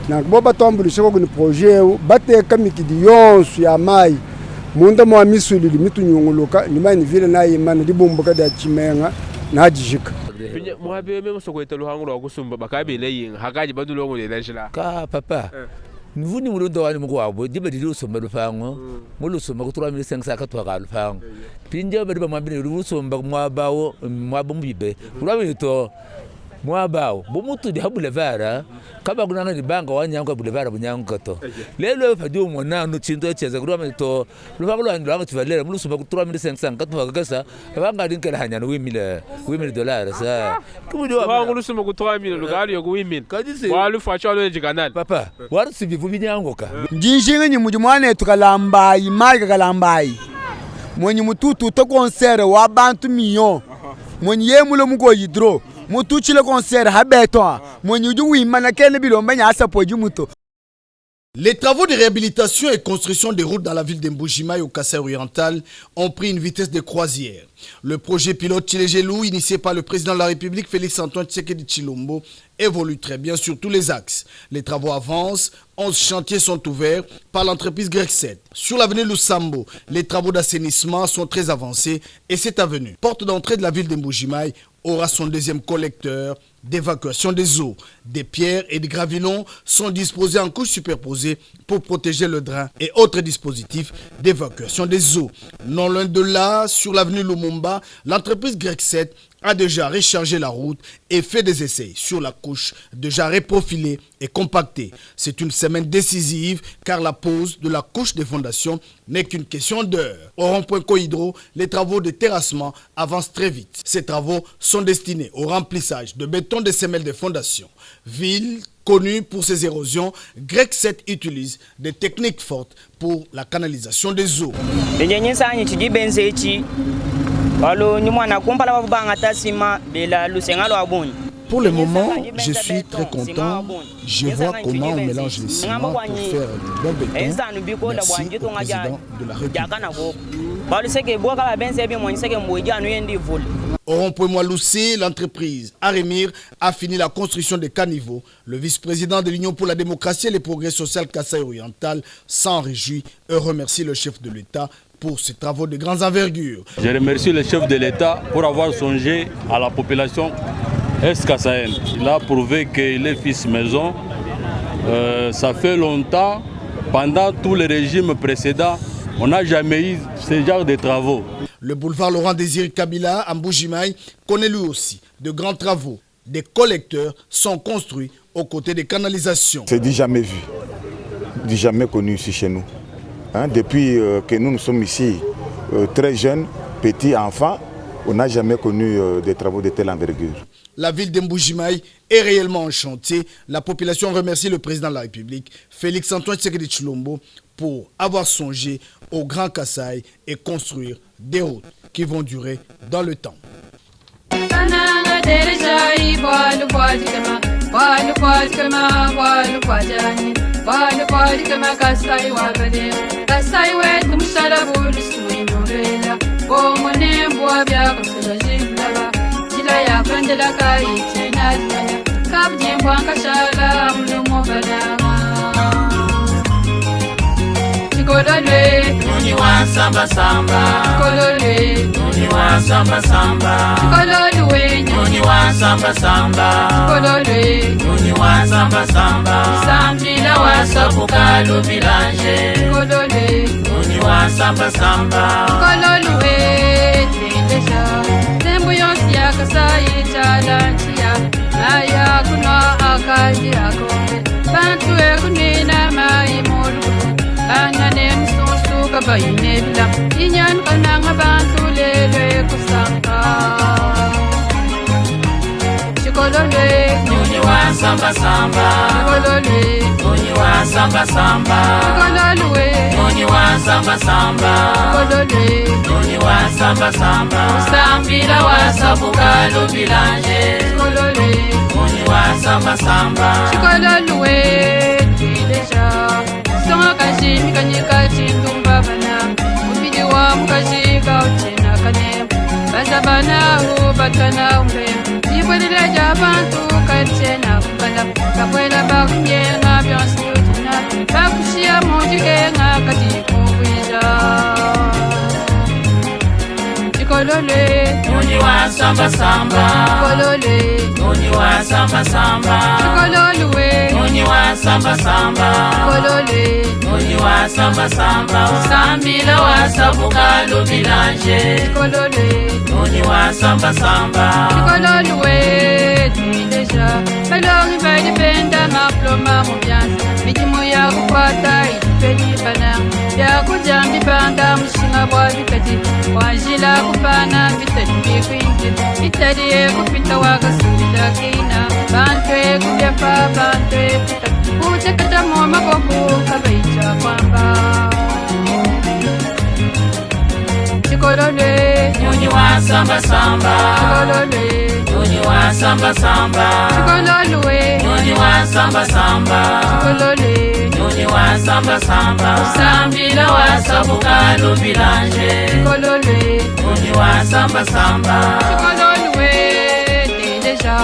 Nanku bobu batuambuluishe koku ne projet eu, bateka mikidi yonso ya mayi munda mua misulu idi mitunyunguluka ne mayi ne ville nayimana, dibumbuka dia tshimenga nadijika. Muabe meme sokueta luhangu lua kusumba bakabila yinga hakadi badulongolela njila. Ka papa nvuni mulunda wanyi mukuabu diba didi usumba lupangu mulusumba ku 3500 katuha ka lupangu mpindieu badi bamuambila ne udi usumba muaba au muaba mubi be udi to muaba au bu mutudi ha boulevard kabakunanga ne banka wanyanguka boulevard bunyanguka to lelu eu padi umona anu tshintu etshi tshienzeka udi wamba ne to lupangu luanyi luanga tshivua lela mulusumba ku 3500 katuha kakesa bangadi nkela hanyana 8000 8000 dollars sa Lupangu lusumba ku 3000 lukali ku 8000 Kadi se- bualu fatsho alo kanali. Papa warusi bivu binyanguka. Ndi njinga nyi mudi muanetu Kalambayi Mike Kalambayi mwenyi mutututa concert wa bantu million mwenyi ye mule muko hydro mututshile concert ha beton mwenyi udi wimana kena bilomba nya asapodi muto. Les travaux de réhabilitation et construction des routes dans la ville de Mbujimayi au Kasaï oriental ont pris une vitesse de croisière. Le projet pilote Tshilejelu, initié par le président de la République Félix Antoine Tshisekedi Tshilombo, évolue très bien sur tous les axes. Les travaux avancent, 11 chantiers sont ouverts par l'entreprise Grec 7. Sur l'avenue Lusambo, les travaux d'assainissement sont très avancés et cette avenue, porte d'entrée de la ville de Mbujimayi, aura son deuxième collecteur d'évacuation des eaux. Des pierres et des gravilons sont disposés en couches superposées pour protéger le drain et autres dispositifs d'évacuation des eaux. Non loin de là, sur l'avenue Lumumba, l'entreprise Grec 7 a déjà rechargé la route et fait des essais sur la couche déjà reprofilée et compactée. C'est une semaine décisive car la pose de la couche de fondation n'est qu'une question d'heure. Au rond-point Cohydro, les travaux de terrassement avancent très vite. Ces travaux sont destinés au remplissage de béton des semelles de fondation. Ville connue pour ses érosions, Grec 7 utilise des techniques fortes pour la canalisation des eaux. Pour le moment, je suis très content. Je vois comment on mélange les ciments pour faire du bon béton. Merci au président de la République. Au rond-point Moiloussé, l'entreprise Arémir a fini la construction des caniveaux. Le vice-président de l'Union pour la démocratie et le progrès social Kasaï Oriental s'en réjouit et remercie le chef de l'État pour ces travaux de grande envergure. Je remercie le chef de l'État pour avoir songé à la population est-kassaïenne. Il a prouvé qu'il est fils maison. Ça fait longtemps, pendant tous les régimes précédents, on n'a jamais eu ce genre de travaux. Le boulevard Laurent Désiré Kabila à Mbujimayi connaît lui aussi de grands travaux. Des collecteurs sont construits aux côtés des canalisations. C'est du jamais vu, du jamais connu ici chez nous. Hein, depuis que nous, nous sommes ici, très jeunes, petits enfants, on n'a jamais connu des travaux de telle envergure. La ville de Mbujimayi est réellement en chantier. La population remercie le président de la République, Félix Antoine Tshisekedi Tshilombo, pour avoir songé au Grand Kasaï et construire des routes qui vont durer dans le temps. wa samba samba. Kolole. Nyunyi wa samba samba. Kololwe. Nyunyi wa samba samba. Kolole. Nyunyi wa samba samba. Usambila wa sabuka lubilanje. Kolole. Nyunyi wa samba samba. Kololwe. Tuideja. Balongi balipenda maploma mu byanza. Midimu ya kukwata idipeli bana. Byakuja mbibanda mushinga bwa bitadi. Wanjila kupana bitadi bikwingi. Bitadi ekupita wakasubila kina. Bantu ekubyafa bantu ekuta. Kutekata mu maboko kabaija kwamba. Chikololwe. Nyunyi wa samba samba. Chikololwe. Nyunyi wa samba samba. Chikololwe. Nyunyi wa samba samba. Chikololwe. Nyunyi wa samba samba. Usambila wa sabuka lubilanje. Chikololwe. Nyunyi wa samba samba. Chikololwe. Deja.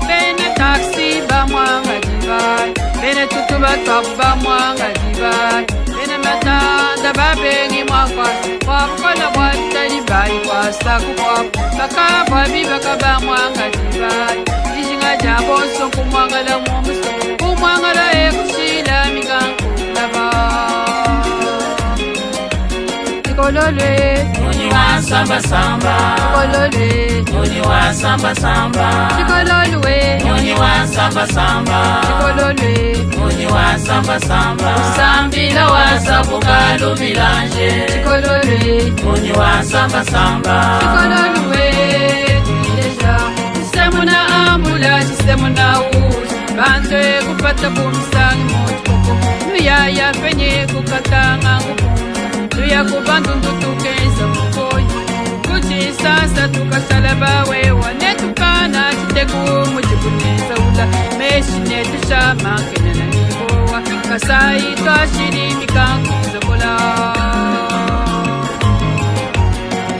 Bene taxi ba mwanga divai. Bene tutu batwabu ba mwanga divai. Bene matanda babengi mwakwa. Bwabukola bwa bitali bayi kwasa kukwabu. Bakabwa bibaka ba mwanga divai. Lijinga lya bonso kumwangala mu muso. Kumwangala ekushila mikankulaba. Chikololwe. Nyunyi wa samba samba. Chikololwe. Nyunyi wa samba samba. Chikololwe. Nyunyi wa samba samba. Chikololwe. Nyunyi wa samba samba. Usambila wa sabuka lubilanje. Chikololwe. Nyunyi wa samba samba. Chikololwe. Deja. Chisemuna ambula chisemuna ushi. Bantu ekupata kumisangi muchikoko. Luyaya penye kukatanga ngukunza. Luya kubantu ndutukenza mukoyi. Kuchisasa tukasala bawewa netukana chiteku muchibuneza ula. Meshi netushama kenana nibowa. Kasai twashiri mikankuzokola.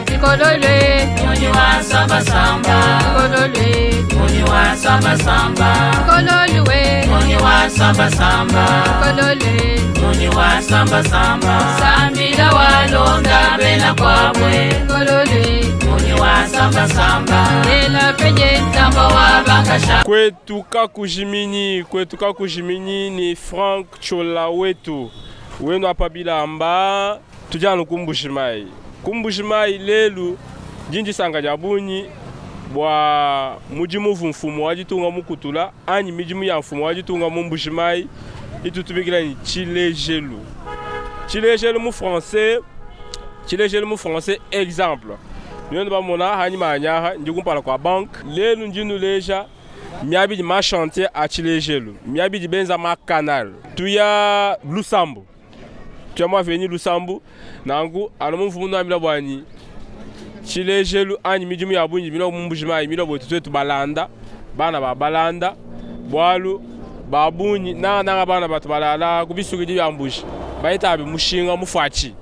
Chikololwe. Nyunyi wa samba samba. Chikololwe. Nyunyi wa samba samba. Chikololwe. Nyunyi wa samba samba. Chikololwe. Nyunyi wa samba samba. Sambila wa londa bena kwabwe. Chikololwe. Nyunyi wa samba samba. Ela penye Samba wa bakasha. Kwetuka kujimini, kwetuka kujimini ni Frank Chola wetu wenu apa bilamba tujana kumbushimai kumbushimai lelu jinji sanga ja bunyi bwa mujimu mfumo wajitunga mukutula anyi mijimu ya mfumo wajitunga mumbushimai itutubikila ni chilejelu chilejelu mu français chilejelu mu français exemple nyoni bamona hanyuma anyaha ndi kumpala kwa banque lelu ndinuleja miabidi ma chantier a chilejelu miabidi benza ma canal tuya lusambu tuya mu avenue lusambu nangu anu mumfumu nuambila bwanyi chilejelu anyi midimu ya bungi milo mumbujimayi milo bwetu twetu balanda bana ba balanda bwalu babunyi nanga nanga bana batu balala kubisukidi bya mbuji baitabi mushinga mufachi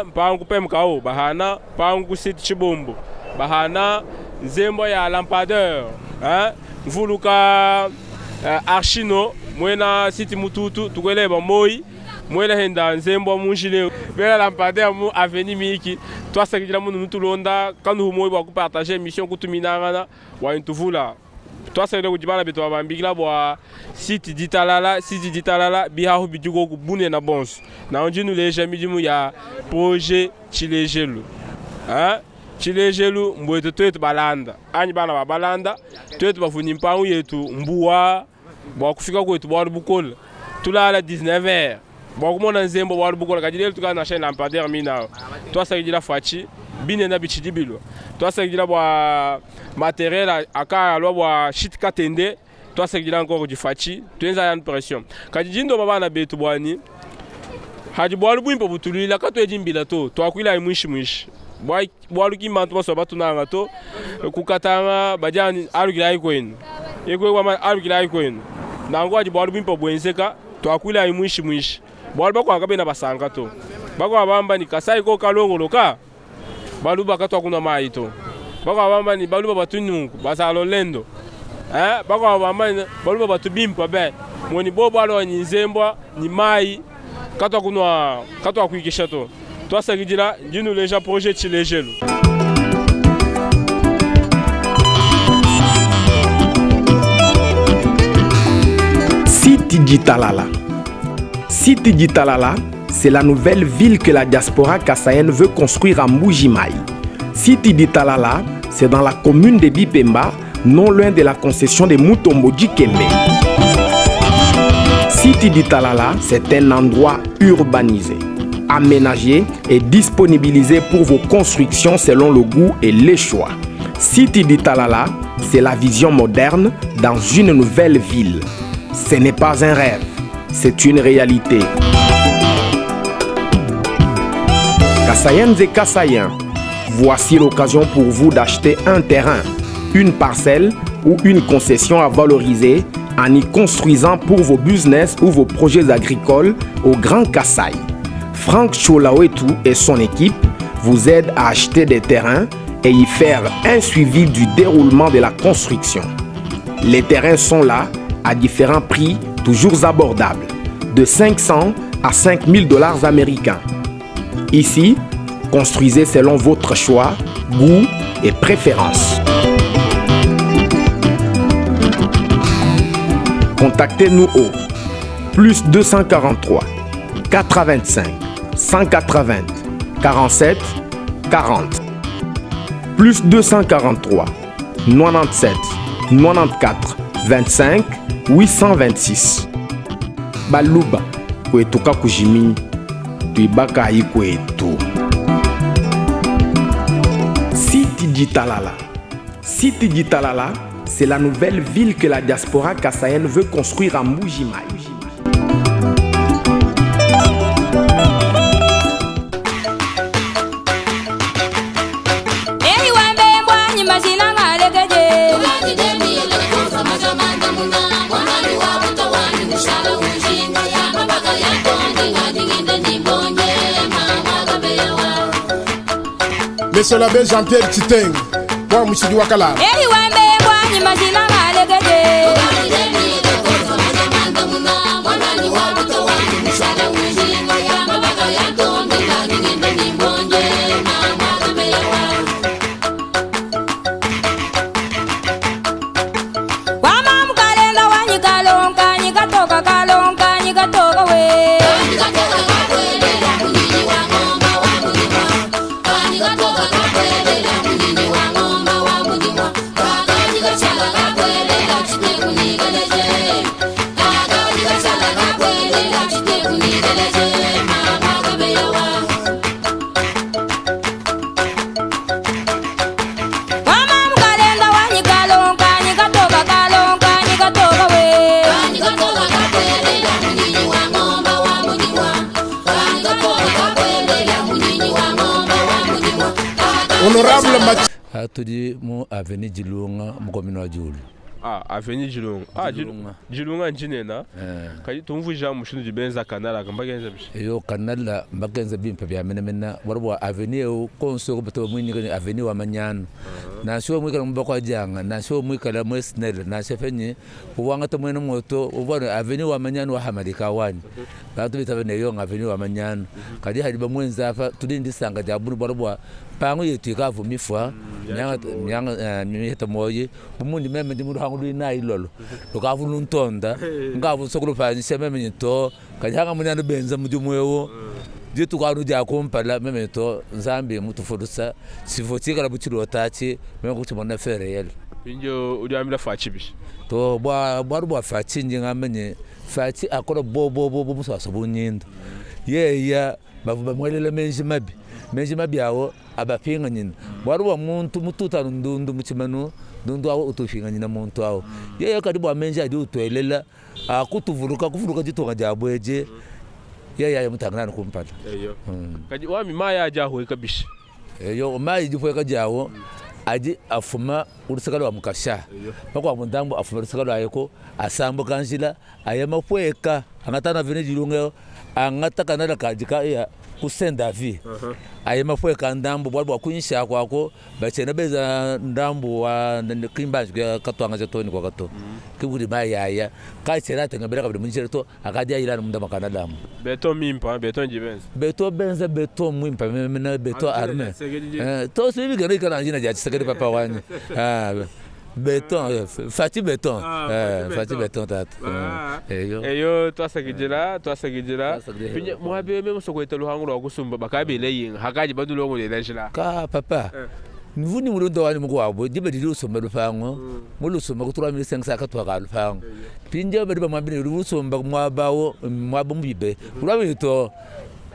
mpangu pemkao bahana mpangu siti chibombo bahana nzembo ya lampadeur mvuluka archino mwena siti mututu tukweleba moi mwena henda nzembo munjile bela lampadeur mu avenue miki twasakidila munu nutulonda kanuhu moi bwa kupartager mission kutuminangana wa ntuvula twasakidila kudibana betu babambikila bwa siti ditalala siti ditalala bihahu bidigo kubune na bonso na onjinuleja midimu ya projet chilejelu chilejelu mbwetu twetu balanda anyi bana ba balanda twetu bafuni mpangu yetu mbuwa bwa kufika kwetu bwa bukola tulala 19h bwa kumona nzembo bwa bukola kadilelu tukana na chaîne lampadaire mina twasakidila fachi binena bichidibilo twasakidila bwa matériel aka alwa bwa shit katende twasakidila encore du fachi twenza ya pression kadi jindo bana betu bwani haji bwalu bwimpo butulila katwejimbila to twakwila mwishi mwishi bwalu kimbantu baso batunanga to kukatanga bajani alukila ikwenu ikwe alukila ikwenu nangu haji bwalu bwimpo bwenzeka twakwila mwishi mwishi bwalu bakwanga bena basanga to bakwa bamba ni kasai ko kalongoloka baluba katwakuna mai to bakwa bamba ni baluba batunungu basalo lendo bakwa bamba ni baluba batubimpa be moni bobo alo ni nzembwa ni mai katwakunwa katwakuikisha to twasakidila ndinuleja projet chilejelu. City Ditalala. City Ditalala, c'est la nouvelle ville que la diaspora kassaïenne veut construire à Mbujimayi. City Ditalala, c'est dans la commune de Bipemba, non loin de la concession de Mutombo Dikembe. City Ditalala, c'est un endroit urbanisé, aménagé et disponibilisé pour vos constructions selon le goût et les choix. City Ditalala, c'est la vision moderne dans une nouvelle ville. Ce n'est pas un rêve, c'est une réalité. Kassaïennes et Kassaïens, voici l'occasion pour vous d'acheter un terrain, une parcelle ou une concession à valoriser en y construisant pour vos business ou vos projets agricoles au Grand Kassai. Franck Cholawetu et son équipe vous aident à acheter des terrains et y faire un suivi du déroulement de la construction. Les terrains sont là à différents prix toujours abordables, de 500 à 5000 dollars américains. Ici, construisez selon votre choix, goût et préférence. Contactez-nous au plus 243 85 180 47 40 plus 243 97 94 25 826 Baluba kwetu kakujiminyi tuibakayi kwetu. City Ditalala. City Ditalala, c'est la nouvelle ville que la diaspora kassaïenne veut construire à Mbujimayi. Eyi wambe mbwanyi mashina ngalekeje. Monsieur l'abbé Jean-Pierre Titeng, wa mushidi wa Kalala. Eyi wambe mbwanyi mashina ngalekeje. Wama mukalenda wanyi kalonka nyikatoka kalonka nyikatoka we. Wama mukalenda wanyi kalonka nyikatoka kalonka nyikatoka we. Honorable Mathieu. Tudi mu avenue Djilunga mu commune wa Diulu. Ah, avenue Djilunga. Ah, Djilunga. Djilunga njinena. Kadi tumvuja mushindu dibenza kanala kamba kenza bishi. Eyo kanala mbakenza bimpe bya menemena warwa avenue eu konso ko bato mwinyika ni avenue wa manyano. Nansho mwikala mu bakwa janga, nansho mwikala mu snel, nansho fenye uwanga to mwene moto ubona avenue wa manyano wa hamalika wani. Bantu bitaba ne yo avenue wa manyano. Kadi hali bamwenza afa tulindi sanga ja bunu barwa pangu yetu ikavu mifwa myanga myanga miheta moyi bumundi meme ndi muruhangu lwina ilolo lukavu luntonda ngavu sokulu panyisha meme nyito kanyanga munyana benza mudimu ewo ditukanu dia kumpala meme to nzambi mutufurusa sivo chikala buchilotachi meme kuchimona fereyel Injo udyamila fachi bishi. to bwa bwaru bwa fachi nje ngamenye fachi akola bo bo bo bo muswaso bunyindo yeya bavu bamwelela menji mabi menji mabi awo abapinga nyina bwaru bwa muntu mututanu ndundu muchimanu ndundu awo utupinga nyina muntu awo yeya kadi bwa menji adi utwelela akutuvuluka kuvuluka ditunga diabweje yeya yamutangana kumpala Eyo. Kadi wami maya aja huika bishi. Eyo mayi dipweka jawo adi afuma ulusaka lwa mukasha makwa mundambo afuma ulusaka lwayeko asambuka njila aya mapweka angatana vene dilunga angata kanala kadika ya kusenda vi aya mapweka ndambo bwali bwa kunyisha kwako bachena beza ndambo wa kimbanji kwa katwanga toni kwa kato kibuli mayaya kachera tengabera kabili munjira to akadi ayilana munda makanadamu Beton mimpa, beton jibenza. beto benza beto mwimpa mena beto Antena arme ya Tshisekedi. To sibi gana ikana njina ja Tshisekedi papa wanyi. Ah. Beton, Fatshi Beton. Fatshi Beton tatu. Eyo. Eyo twasakidila twasakidila. Pinye mwabe me musokweta luhangu lwa kusumba bakabele yinga hakaji badulongolela njila. Ka papa. Mvuni mulondo wani mukwabo diba didi usomba lupango mulusomba ku 3500 akatwa ka lupango pinje badi bamwambile uri usomba mwabawo mwaba mubibe ulwabito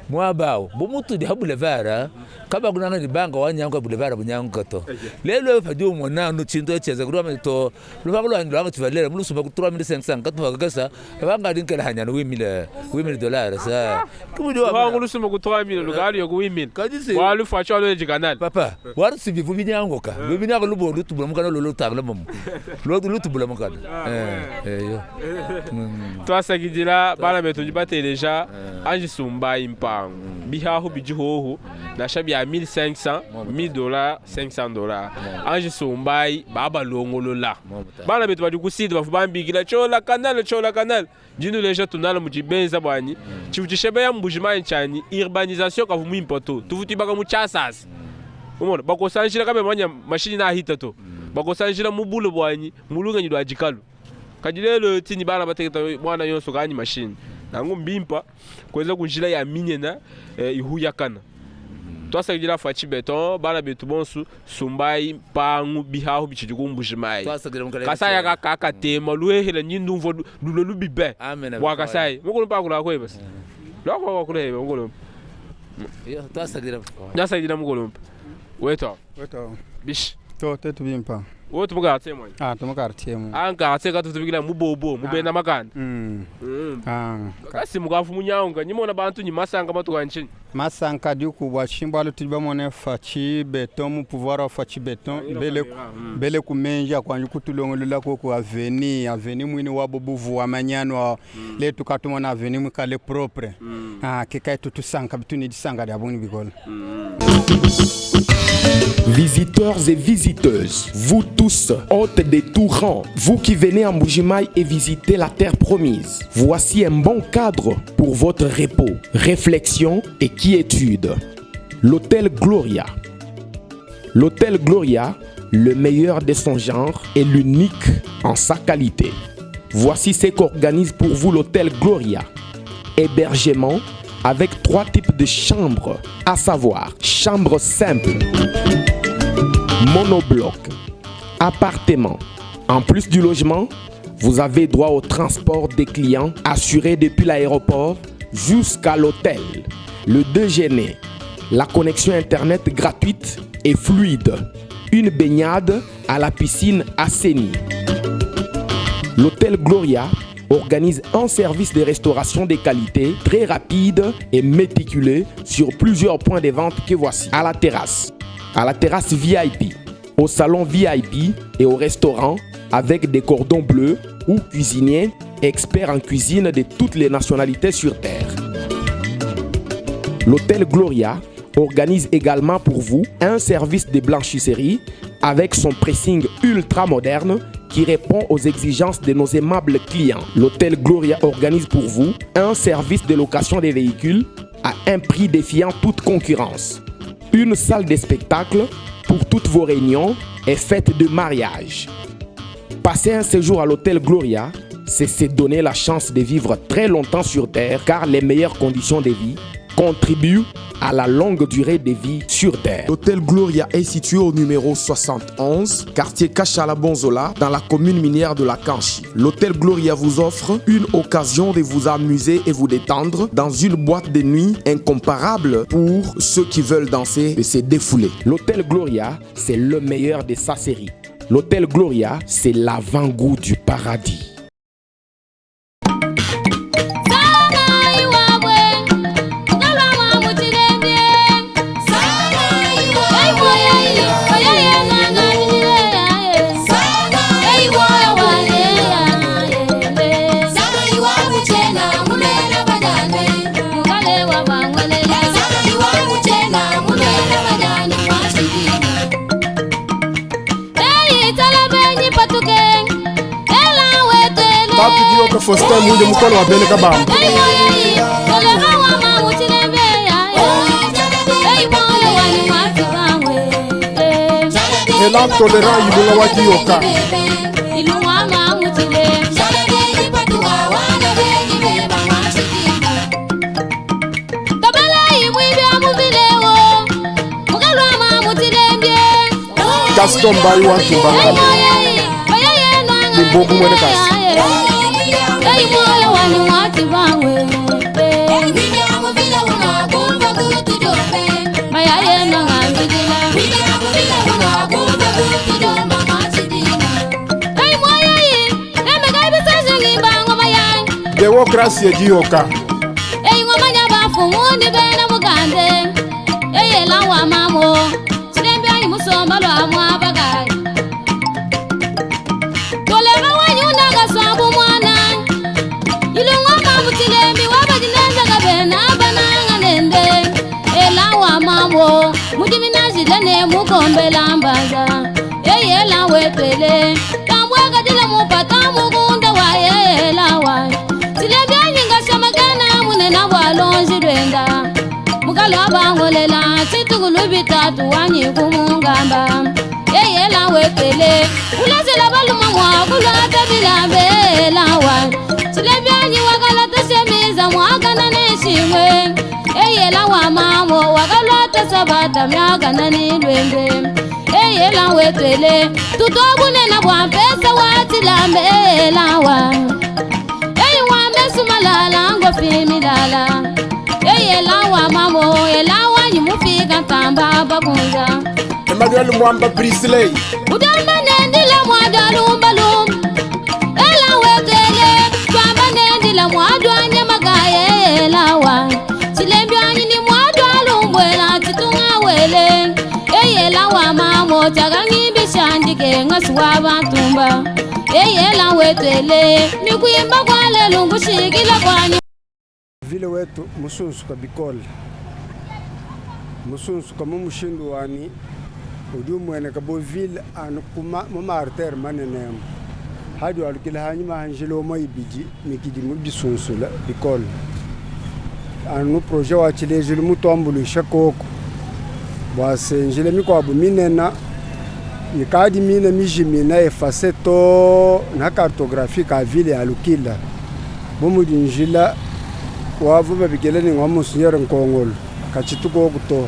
mwabawo bumutudi ha boulevard kabakunanga ni banga wanyanguka boulevard bunyanguka to lelo padi umona nu chinto echeza kulwamito to lupango lwangi lwanga tuvalela mulusomba ku 3500 katwa kasa banga dinkela hanyana 8000 8000 dollars sa Luhangu lusumba ku 3000 lugali yo ku 8000. Walufa chalo ejikanal. Papa, waru sibi vu binyangoka. Binyango lubo lutubula mukana lolo tagla mum. Lo lutubula mukana. Eh yo. Twasakidila bana betu ndi bateleja anji sumba impango bihahu bijihohu nasha bya 1500 1000 dollars 500 dollars anji sumbai babalongolola bana betu badi kusida bafu bambikila chola canal chola canal dinu leja tunala mujibenza bwanyi chivutishe ya mbujimayi chanyi urbanisation kavu mwimpa to tuvutibaka muchasasa umona bakosanjila kabe mwanya mashini na hita to bakosanjila mubulu bwanyi mulunganyi lwa jikalu kadi lelo tini bana bateketa mwana yonso kanyi mashini nangu mbimpa kweza kunjila ya minyena ihuyakana twasakidila Fatshi Beton bana betu bonso sumbai mpangu bihahu bichidi kumbujimayi kasai akakatema luhehela nyindumvo lulo lubibe bwa kasai mukulumpa akula akwe basi lwako wakuleheba mukulumpa twasakidila twasakidila mukulumpa weto Weto. Bish. To tetu bimpa. Wo tumukartie mwanyi. Ah tumukartie mu. Ankartie katutubikila mubobo mubena makanda. Ah. Kasi mukafu munyaunga nyimona bantu nyimasanga matuka nchini. Masanka diku bwa chimbalo tudi bamone Fatshi Beton mu pouvoir wa Fatshi Beton bele bele kumenja kwanju kutulongolola koko aveni aveni mwini wabo buvu wa manyano letu katumona aveni mwikale propre. Ah kekai tutusanka bituni disanga dia boni bikola. Visiteurs et visiteuses, vous tous, hôtes de tout rang, vous qui venez en Mbujimayi et visitez la terre promise, voici un bon cadre pour votre repos, réflexion et quiétude. L'hôtel Gloria. L'hôtel Gloria, le meilleur de son genre et l'unique en sa qualité. Voici ce qu'organise pour vous l'hôtel Gloria. Hébergement avec 3 types de chambres, à savoir chambre simple, monobloc, appartement. En plus du logement, vous avez droit au transport des clients assuré depuis l'aéroport jusqu'à l'hôtel, le déjeuner, la connexion internet gratuite et fluide, une baignade à la piscine assainie. L'hôtel Gloria organise un service de restauration de qualité très rapide et méticuleux sur plusieurs points de vente que voici. À la terrasse, à la terrasse VIP, au salon VIP et au restaurant avec des cordons bleus ou cuisiniers experts en cuisine de toutes les nationalités sur Terre. L'hôtel Gloria organise également pour vous un service de blanchisserie avec son pressing ultra moderne qui répond aux exigences de nos aimables clients. L'hôtel Gloria organise pour vous un service de location des véhicules à un prix défiant toute concurrence. Une salle de spectacle pour toutes vos réunions et fêtes de mariage. Passer un séjour à l'hôtel Gloria, c'est se donner la chance de vivre très longtemps sur Terre, car les meilleures conditions de vie contribuent à la longue durée de vie sur Terre. L'hôtel Gloria est situé au numéro 71, quartier Kachala-Bonzola, dans la commune minière de la Kanchi. L'hôtel Gloria vous offre une occasion de vous amuser et vous détendre dans une boîte de nuit incomparable pour ceux qui veulent danser et se défouler. L'hôtel Gloria, c'est le meilleur de sa série. L'hôtel Gloria, c'est l'avant-goût du paradis. Tatu Faustin Munde mukolo wa Bene Kabamba. Elan Tolerant Ilunga wa Diyoka. Gaston Mbayi wa Ntumbangala. Ni Mbongu mwene kasi. Demokrasi Diyoka. Mugombela mbanza eyela wetwele tambwakatile mupata mukunda wa yela wa tilembyanyi shamakana munena bwalonji lwenda mukalo bangolela chitukulu bitatu wanyi kumungamba eyela wetwele ulazela baluma mwakulwata bilambela wa tilembyanyi wakalata shemiza mwakana neshimwe eyela wa mamo wakalwata sabata myakana ni lwembe eyela wetwele tutwabunena bwa mpesa watilambela wa eyi wamesumalala ngofimilala eyela wa mamo ela wanyimufika ntamba bakunza Emmanuel Mwamba Brisley. Udamba nendila mwadalumbalum ela wetwele twamba nendila mwadwa nyamagaye ela wa chilembyanyi ni mwadwa lumbwela chitunga wele eyela wa mamo chakangibishandike ngasi wa bantumba eyela wetwele nikuimba kwale lungushikila kwanyi Vile wetu musunsuka bikole musunsuka mu mushindu wani udi umweneka bo ville anu kuma mu maartere manene hadi walukila hanyuma hanjila omo ibidi mikidi mu bisunsula bikole anu projet wa tshilejelu mutuambulisha koko bua se njila mikuabu minena ikadi mine mijimina efase to na cartographie ka ville ya lukila bo mudi njila wavu babikele ni ngwa monsignor Nkongolo kachituku to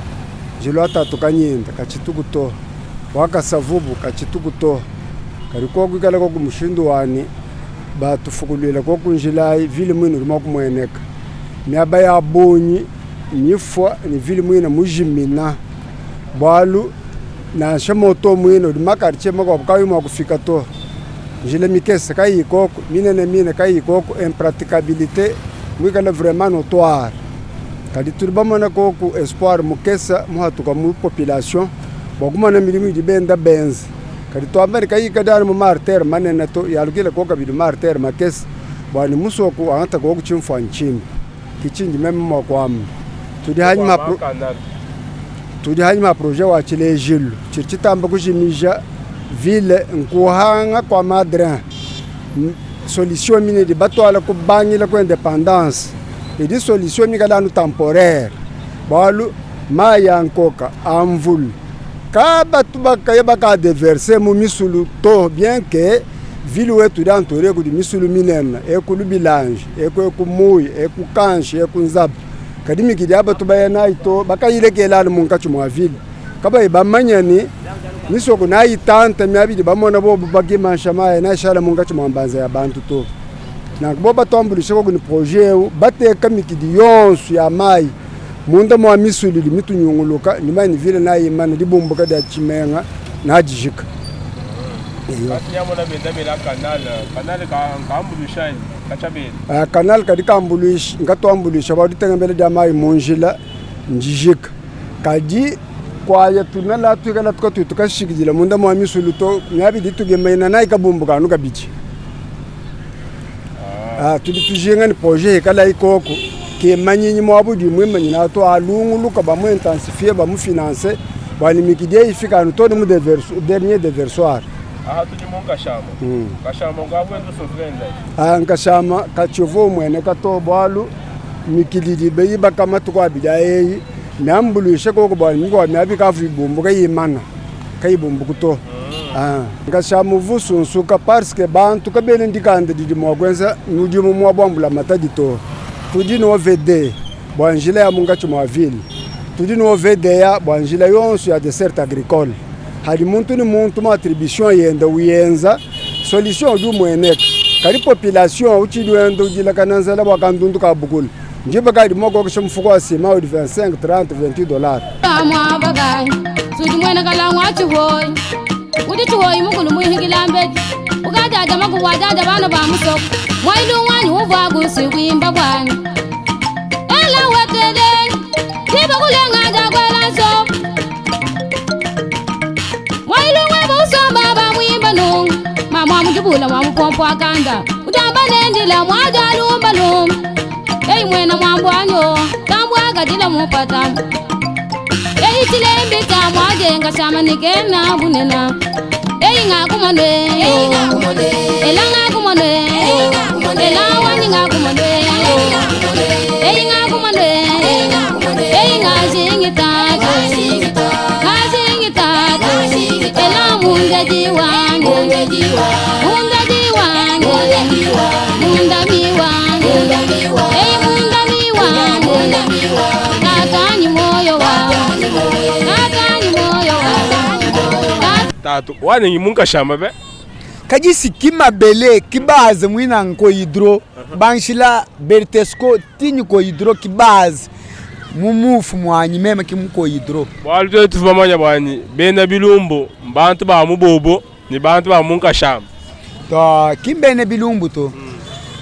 njila atatu kanyinda kachituku to wakasavubu kachituku to kali koku ikala koku mushindu wani batufukulwila koku njila vile mwine ulima kumweneka miaba ya bunyi mifwa ni vile mwine mujimina bwalu nansha moto mwine uli makartie makuabu kayi mua kufika to njila mikese kayikoko minene mine kayikoko impraticabilité mwikala vraiment notoire kadi tuli bamona koku espoir mukesa muhatuka mu population bwakumona milimo idi benda benze kadi twambani kayika dani mu maartere manene to yalukile ko kabidi maartere makese bwani musoku angata koku chimfwanyi chimbi kichinji meme mwakwama tudi hanyuma tudi hanyuma projet wa tshilejelu tshili tshitamba kujimija ville nkuhanga kwa madrin solution mine di batwala kubangila ku independance idi solution mikala anu temporaire balu mayi ya nkoka amvulu ka batu bakaya baka déverser mu misulu to bien que ville wetu di entouré kudi misulu minene eku Lubilanji eku eku Muyi eku Kanshi eku Nzaba kadi mikidi abatu baya nayi to bakayilekela anu munkatshi mua ville kabayi bamanya ni misoko nayitanta miabidi bamona bobo bakimansha mayi nashala munkatshi mua mbanza ya bantu to nanku bo batuambulisha koku ni projet eu bateka mikidi yonso ya mayi munda mua misulu idi mitunyunguluka nyuma ni vile nayimana dibumbuka dia tshimenga nadijika Kati benda bela canal canal ka kambulushani kachabela Ah, canal kadi kambuluisha nkatuambulisha bua ditengembele dia mayi munjila njijika kadi kwaya tunala tuikala tukatu tukashikidila munda mua misulu to miabidi tugemaina nayi kabumbuka anu kabidi ah, tudi tujinga ni projet ikala ikoko kemanyinyi mwabudi mwimanyina atu alunguluka bamu intensifier bamu financer bwani mikidi ifika anu to ni mu dernier déversoir aha tudi mu nkashama nkashama ngabwendu sofrenda Ah, nkashama kachivu mwene kato bwalu mikilidi beyi bakamatuku abidi ayeyi miambuluishe koko bwani mikwa miabi kavu ibumbuka yimana Kayibumbuku to. Nkashamba uvua usunsuka parce que bantu kabena ndikanda didi mua kuenza mudimu muabu wa mbulamatadi to. Tudi ne OVD bua njila ya munkatshi mua ville, tudi ne OVDA bua njila yonso ya desserte agricole. Hadi muntu ne muntu mu attribution yende uyenza, solution udi umueneka. Kadi population utshidi wenda udilakana nzala bua kandundu ka bukula. Ndiba kayi didi mua kukokesha mufuka wa ciment udi 25, 30, 28 dollars? Muaba kayi sudi muena kalangu wa tshihoyi udi tshihoyi mukulu muihikila mbedi ukadada makubu adada bana ba musoko mwailungu wanyi uvua kusi kuimba bwanyi ela wetele diba kulenga jakwela nso mwailungu eba usomba bamwimba nungu mama mujibula mwamupompo akanda utamba nendila mwajalumba lumba ei mwena mwambwanyo tambwagadila mupata ei tilembika mwajenga shamanikena bunena ei ngakumonwe ela ngakumonwe ela wanyi ngakumonwe ei ngakumonwe ei ngazingitatu ngazingitatu ela mungaji wangu mungaji wangu mundami wangu ei mundami wangu kakanyi moyo wangu kakanyi moyo wangu. Tatu wanengi munkashamba be kajisi kimabele kibaze mwina nko hydro banshila bertesco tinyi ko hydro kibaze mumufu mwanyi meme kimuko hydro. Bwalu twetu bamanya bwani bena bilumbu mbantu ba mubobo ni bantu ba munkashamba. To kimbene bilumbu to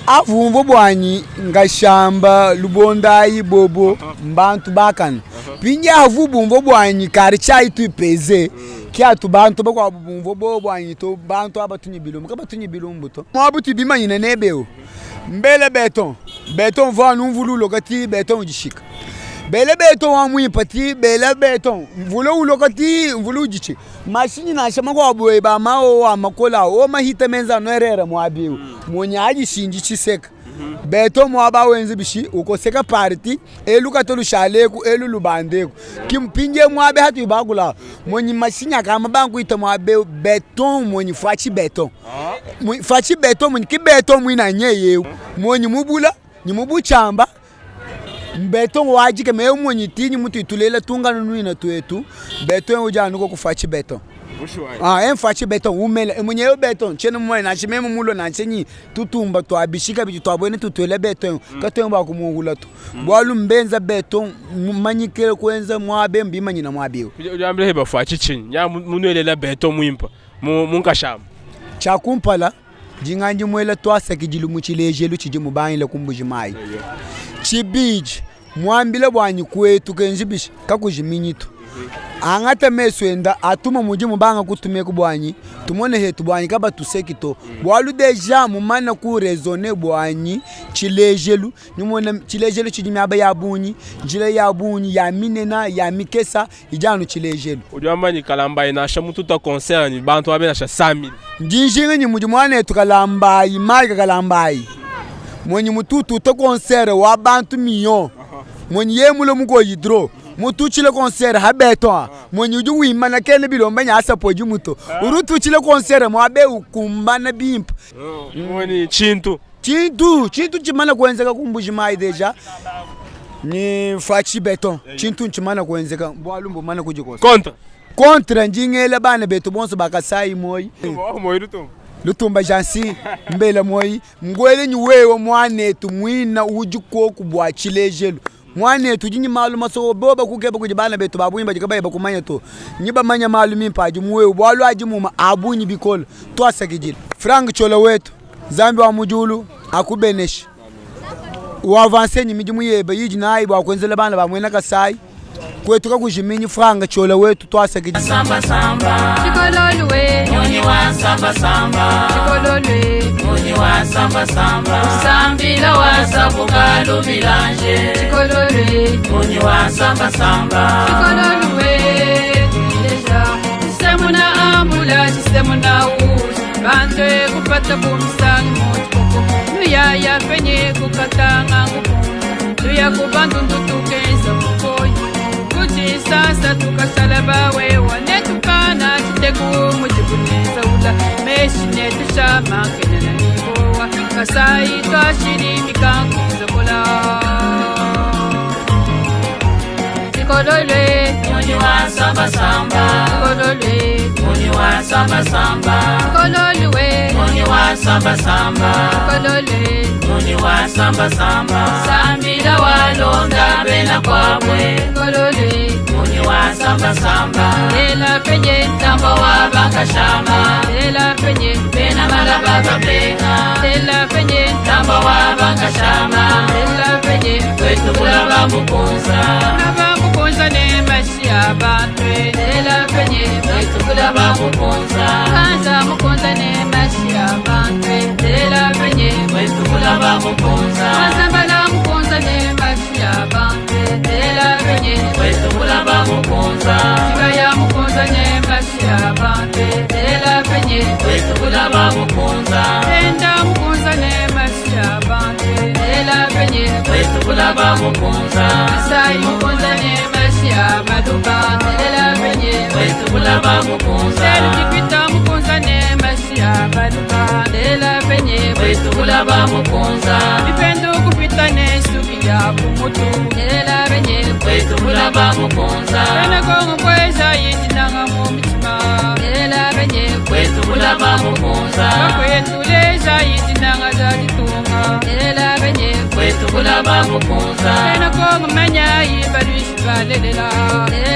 avumvo bwanyi ngashamba lubondayi bobo mbantu bakana pinja avu bumvo bwanyi kari chai tuipeze kiatu bantu bakwabu bumvo bo bwanyi to bantu abatunyi bilumbu kabatunyi bilumbu to mwabu tubimanyine nebeo mbele beton beton va numvululo kati beton ujishika bele beton wa mwimpa ti bele beton mvula uloka ti mvula ujichi mashinyi nasha makwabu ba mao wa makola o mahita menza noerera mwabiu mwenye ajishinji chiseka beto mwaba wenzi bishi ukoseka parti elu katolu shaleku elu lubandeku kimpinje mwabe hatu ibagula mwenye mashinya kama bangu ita mwabe beton mwenye fachi beton fachi beton mwenye kibeton mwina nyeye mwenye mubula ni mubuchamba beton wajike me mwenye tinyi mutu itulela tungano nwina tuetu beton ujanuko kufachi beton. Emfachi beton umele mwenye yo beton chene mwe na chimeme mulo na chenyi tutumba twabishika bitu twabone tutwele beton katemba kumungula tu bwalu mbenza beton manyikele kwenza mwabe mbimanyina mwabio. Ujambile heba fachi chinyi ya munwelela beto mwimpa munkashamba. Chakumpala jinganji mwela twasa kijilu muchilejelu chiji mubangile kumbuji mai chibiji mwambile bwanyi kwetu kenji bishi kakujiminyitu angata meso enda atuma muji mubanga kutume kubwanyi tumone hetu bwanyi kaba tusekito bwalu deja mumana ku raisonner bwanyi chilejelu nimona chilejelu chiji miaba ya bunyi njila ya bunyi ya minena ya mikesa ijanu chilejelu. Ujamba ni kalamba inasha mutu ta concern bantu abe nasha 100,000. Njinjinga ni muji mwana tukalambayi mai kalambayi mwenye mututu ta concert wa bantu million mwenye yemulo muko hydro mutuchile concert ha beton mwenye udi wimana kene bilomba nyasa poji muto urutuchile concert mwabe ukumbana bimpa. Mwenye chintu chintu chintu chimana kuenzeka kumbuji mai deja ni fachi beton chintu chimana kuenzeka bwalumbu mana kujikosa contre contre njingela bana betu bonso bakasai moi moi lutumba lutumba jansi mbela moi ngwele ni wewe mwanetu mwina ujikoku bwa chilejelu mwanetu jinyi malu maso boba kukeba kuji bana betu babwimba jikabaye bakumanya to nyiba manya malu mimpa aji muwewe bwalu aji muma abunyi bikola twasakijila Frank Chola wetu Zambi wa mujulu akubeneshi uavanse nyi midimu yebe yiji nayi bwakwenzela bana bamwena kasai kwetu kakujiminyi Frank Chola wetu twasakijila. Samba samba. Chikololwe. Munyi wa samba samba. Chikololwe. Munyi wa samba samba. Usambila wa sabuka lumilanje. Chikololwe. Munyi wa samba samba. Chikololwe. Deja. Chisemuna ambula chisemuna ushi. Bantu kupata kumsangi muchikoko. Nuyaya penye kukatanga ngukunza. Nuya kubantu ndutukenza mukoyi. Sasa tukasalaba wewa netukana. Kasai twashili mikanku nzokola Chikololwe Nyonyi wa samba samba Chikololwe Nyonyi wa samba samba Chikololwe Nyonyi wa samba samba Chikololwe Nyonyi wa samba samba Sambila walonda bena kwabwe Chikololwe Nyonyi wa samba samba Ela penye Tamba wa bakashama Ela penye Bena malaba babenga Ela penye Tamba wa bakashama Ela penye Kwetu kulaba mukunza Kulaba mukunza ne mashi abantu Ela penye Kwetu kulaba mukunza Kanza mukunza ne mashi abantu Ela penye Kwetu kulaba mukunza Mazambala mukunza ne mashi abantu Ela penye Kwetu kulaba mukunza Kibaya mukunza ne mashi abantu Ela penye Kwetu kulaba mukunza Enda mukunza ne mashi abantu Ela penye Kwetu kulaba mukunza Asai mukunza ne mashi amaduka Ela penye Kwetu kulaba mukunza Selu kikwita mukunza ne mashi amaduka Ela penye Kwetu kulaba mukunza Ipendo kupita ne suki ya kumutu Ela penye Kwetu kulaba mukunza Bena kongo kweza yidinanga mu mitima Ela penye Kwetu kulaba mukunza Bakwetuleza yidinanga zalitunga Ela penye Kwetu kulaba mukunza Bena kongo manya yibalwishi balelela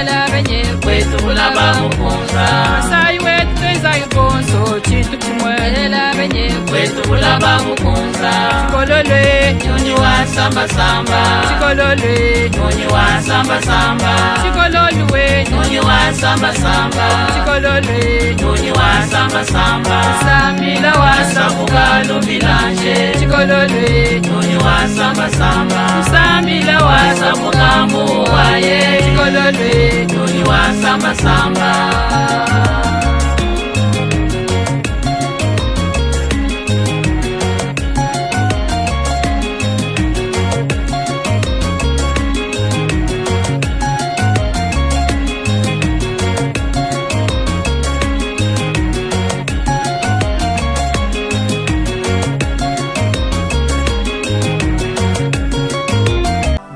Ela penye Kwetu kulaba mukunza Masai wetu tweza ibonso chintu chimwe Ela penye Kwetu kulaba mukunza Chikololwe Nyonyi wa samba samba Chikololwe Nyonyi wa samba samba Chikololwe Nyonyi wa samba samba Chikololwe Nyonyi wa samba samba Sambila wa Sabuka lubilanje Chikololwe Nyonyi wa samba samba Sambila wa Sabuka muwaye Chikololwe Nyonyi wa samba samba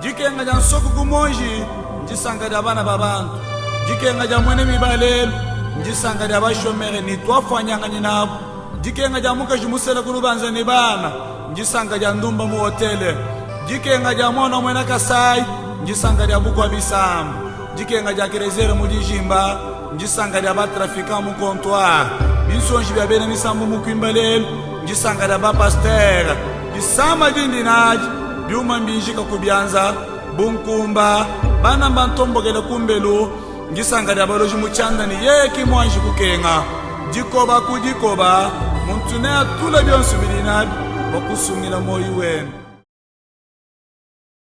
Dikenga dia nsoko kumonji ndisanga dia bana ba bantu dikenga dia mwene mibalelu ndisanga dia bashomere ni twafwanyanganyi nabo dikenga dia mukaji musele kulubanza ni bana ndisanga dia ndumba mu hotele dikenga dia mwana mwena kasai ndisanga dia bukwa bisamba dikenga dia kerezere mu dijimba ndisanga dia batrafika mu comptoir binsonji bia bena misambu mu kwimba lelu ndisanga dia bapastere disamba dindi nadi byuma mbinjika kubyanza bunkumba bana bantombokele kumbelu ngisanga dia baloji mutshianda ni yeye mwanji kukenga dikoba ku dikoba muntu ne atula bionso bili nabi bakusungila moyi wenu.